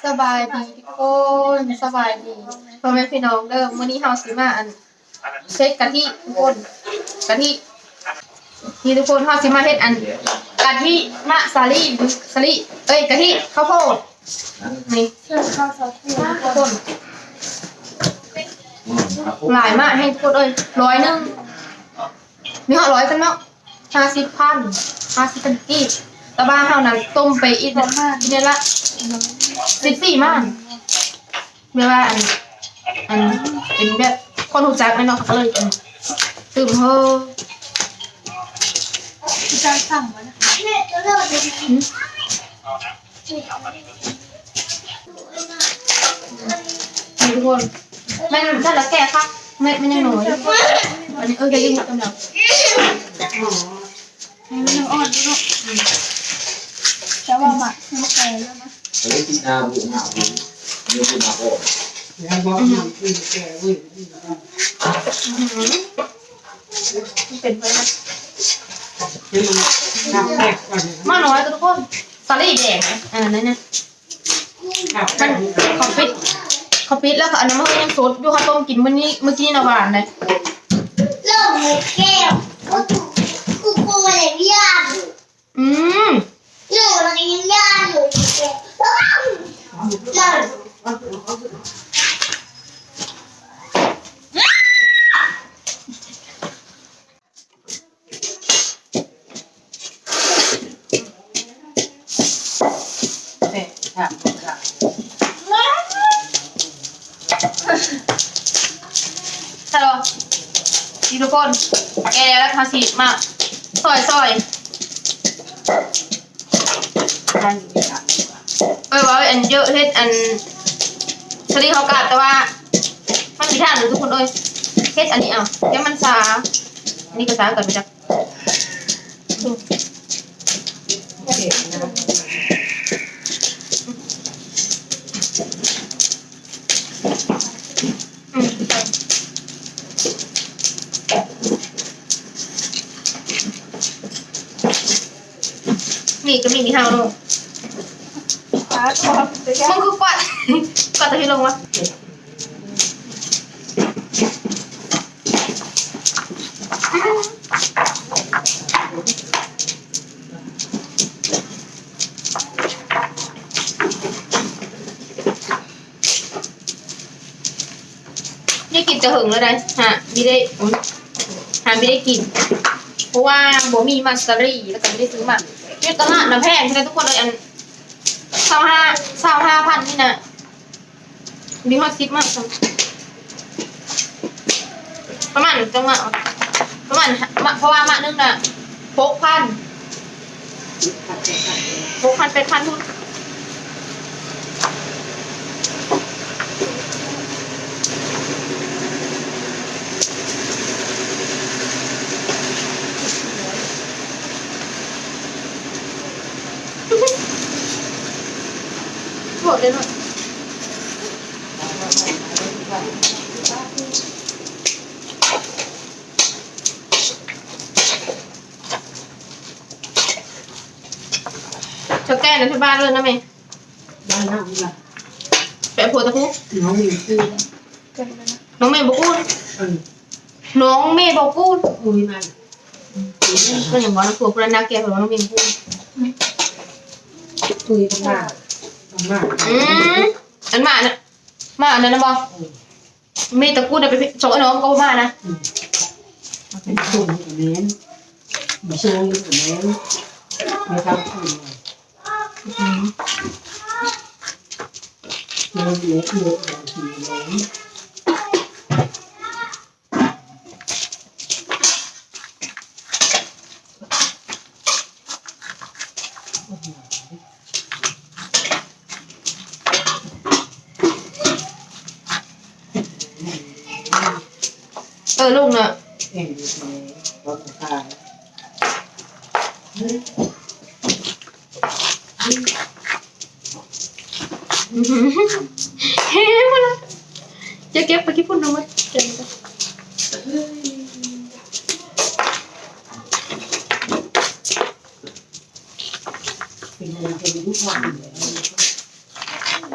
ສະບາຍດີທຸກຄົນ ສະບາຍດີພໍ່ແມ່ພີ່ນ້ອງເດີ. ມື້ນີ້ເຮົາຊິມາ ອັນ ເຮັດກະທິທຸກຄົນ ກະທິ ນີ້ທຸກຄົນ ເຮົາຊິມາເຮັດ ອັນ ກະທິມະສາລີ ສາລີ ເອີຍ ກະທິເຂົ້າໂພດ. ນີ້ທຸກຄົນ ຫຼາຍມາກແຮງທຸກຄົນເອີຍ ຮ້ອຍໜຶ່ງ ມີຮອດຮ້ອຍຊັ້ນເນາະ ຫ້າສິບພັນ ຫ້າສິບພັນກີບ. ແຕ່ວ່າເຮົານັ້ນຕົ້ມໄປອີກ ເດືອນລະສິບສີ່ໝ້ານ ແບບວ່າ ອັນ ອັນ ເປັນແບບຄົນຮູ້ຈັກແມ່ນເນາະ ເຂົາກໍເລີຍ ອັນ ຕື່ມເຮີ ຈານສັ່ງມານະ ອືມ ນີ້ທຸກຄົນ ແມ່ນ ແມ່ນລະແກ່ຄັກ ແມ່ນ ແມ່ນຍັງນ້ອຍຢູ່ ອັນນີ້ ເອີ ໄດ້ຢູ່ກຳລັງ ໃຫ້ມັນຍັງອ່ອນຢູ່ເນາະ ອືມ ແຕ່ວ່າໝາກ ໝາກແກ່ແລ້ວນະ ເອີ ທີ່ໜ້າບຸໜ້າບຸ ນີ້ຄືໝາກອ່ອນ ອືມ ມັນເປັນໄປນະ ໝາກນ້ອຍທຸກຄົນ ສາລີແດງ ເອີ ນັ້ນນະ ມັນ ເຂົາປິດ ເຂົາປິດແລ້ວ ເຂົາເອົາມາໃຫ້ຍັງສົດຢູ່ ເຮົາຕົ້ມກິນມື້ນີ້ ມື້ກີ້ນະ ຫວານເດ້. ອືມ ຮັລໂຫຼ ນີ້ທຸກຄົນ ແກ່ແລ້ວ ເຮົາຊິມາຊອຍໆ. ເອີ ເວົ້າອັນເຢີຍະ ເຮັດອັນສາລີເຂົ້າກາບ ແຕ່ວ່າມັນຊິທານທຸກຄົນເອີຍ ເຮັດອັນນີ້ເອົາ ແຕ່ມັນຊາ ອັນນີ້ກໍຊາເກີນໄປຈັກ. ອືມ ນີ້ກໍມີ ມີເຮົາເນາະ ມຶງຄືກວາດ ກວາດແຕ່ພີ້ລົງວະ. ໄດ້ກິນແຕ່ເຫິງແລ້ວໃດ໋ ຫາບໍ່ໄດ້ ຫາບໍ່ໄດ້ກິນ ເພາະວ່າບໍ່ມີໝາກສາລີ ແລ້ວກໍບໍ່ໄດ້ຊື້ໝາກ ຢູ່ຕະຫຼາດນະແພງເດ້ທຸກຄົນເອີຍ ອັນ ຊາວຫ້າ ຊາວຫ້າພັນນີ້ນະ ມີຮອດສິບໝາກຊ້ຳ ປະມານຈັກໝາກ ປະມານ ເພາະວ່າໝາກໜຶ່ງນະ ຫົກພັນ ຫົກພັນ ແປດພັນພຸ້ນ. ໂຫດເລີຍເນາະ ເຖົ້າແກ່ນະ ທີ່ບ້ານເລີຍນະແມ່ ບ້ານເຮົານີ້ລະ ໄປເອົາຜົວຕາພູ ນ້ອງເມບໍ່ກູນ ເອີ ນ້ອງເມບໍ່ກູນ ອຸ້ຍ ນັ້ນ ກໍຍັງວ່າຜົວຜູ້ນັ້ນໜ້າແກ່ ເພິ່ນວ່ານ້ອງເມບໍ່ກູນ ອຸ້ຍ ມາ ມາ ອືມ ອັນມານະ ມາອັນນັ້ນນະບໍ່ ເມຕະກູນນະ ໄປສົ່ງໄອ້ນ້ອງກໍບໍ່ມານະ ອືມ ເປັນຄົນກໍແມ່ນ ມາສົ່ງກໍແມ່ນ ມາທຳຄົນ ອືມ ເມ ເມ ເມ ເມ ເອີ ລົງນະ ເຮັດໝົດລະ ຈະເກັບໄປຂີ້ຝຸ່ນທັງໝົດ ເປັນຫຍັງເປັນຢູ່ພາກນີ້ແຫຼະ.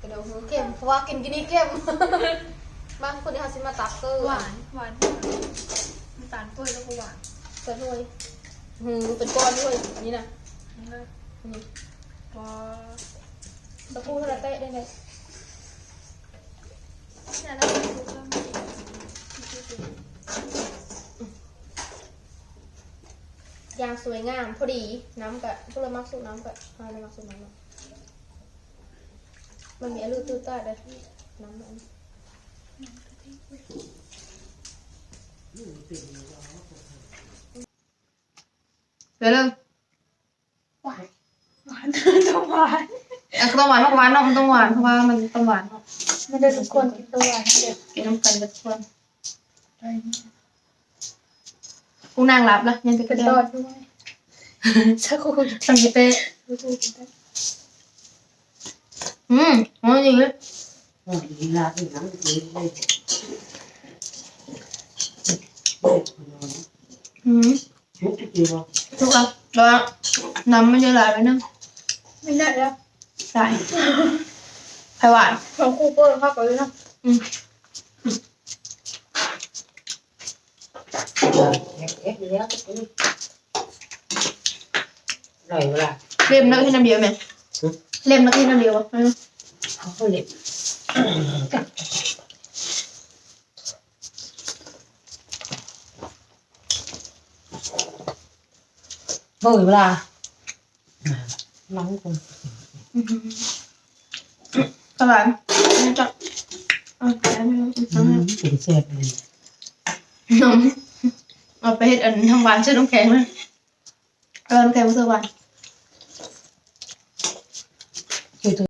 ກະດູກໝູເຄັມ ເພາະວ່າກິນກິນນີ້ເຄັມ. ມາ ມື້ນີ້ເຮົາຊິມາຕັກເກີ ຫວານ ຫວານ ນ້ຳຕານເປີດແລ້ວກໍຫວານ ກະດ້ວຍ ຫື ເປັນກ້ອນດ້ວຍ ອັນນີ້ນະ ນີ້ນະ ນີ້ ປາ ສະປູເທົ່າໃດເຕະໄດ້ເລີຍ ນີ້ນະ ຢ່າງສວຍງາມ ພໍດີ ນ້ຳກະ ຜູ້ໃດມັກສູດນ້ຳກະ ເຮົາໄດ້ມັກສູດນ້ຳເນາະ. ມັນມີອະລຸຕູຕາດເດ້ ນ້ຳມັນ ເດີ ຫວານ ຫວານ ຕ້ອງຫວານ ເອີ ກໍຕ້ອງຫວານ ມັນຫວານເນາະ ມັນຕ້ອງຫວານ ເພາະວ່າມັນຕ້ອງຫວານເນາະ. ມາເດີທຸກຄົນ ກິນຕ້ອງຫວານເດີ ກິນນຳກັນເບິດທຸກຄົນ. ກູນາງຫຼັບລະ ຍັງແຕ່ກະແດວ ສັກຄູ່ ສັງກິເຕະ ອືມ ໂອ້ຍ ດີເລີຍ ອືມ ສຸກລະ ແຕ່ວ່ານ້ຳມັນຈະຫຼາຍໄປໜຶ່ງ ມັນໄດ້ແລ້ວ ໄດ້ ໄຂ່ຫວານ ຂອງຄູ່ເປີດເຂົ້າໄປເນາະ ອືມ. ເລັມນະ ເຮັດນ້ຳດຽວແມ່ ເລັມນະ ເຮັດນ້ຳດຽວບໍ່ ເອີ ເອົາເລັມ ເບິ່ງເວລາ ອືມ ກະຫວານ ນີ້ຈະ ອືມ ເປັນແຊບເລີຍ ນ້ຳ ເອົາໄປເຮັດອັນນ້ຳຫວານໃສ່ນ້ຳແຂງນະ ເອີ ນ້ຳແຂງບໍ່ໃສ່ຫວານ.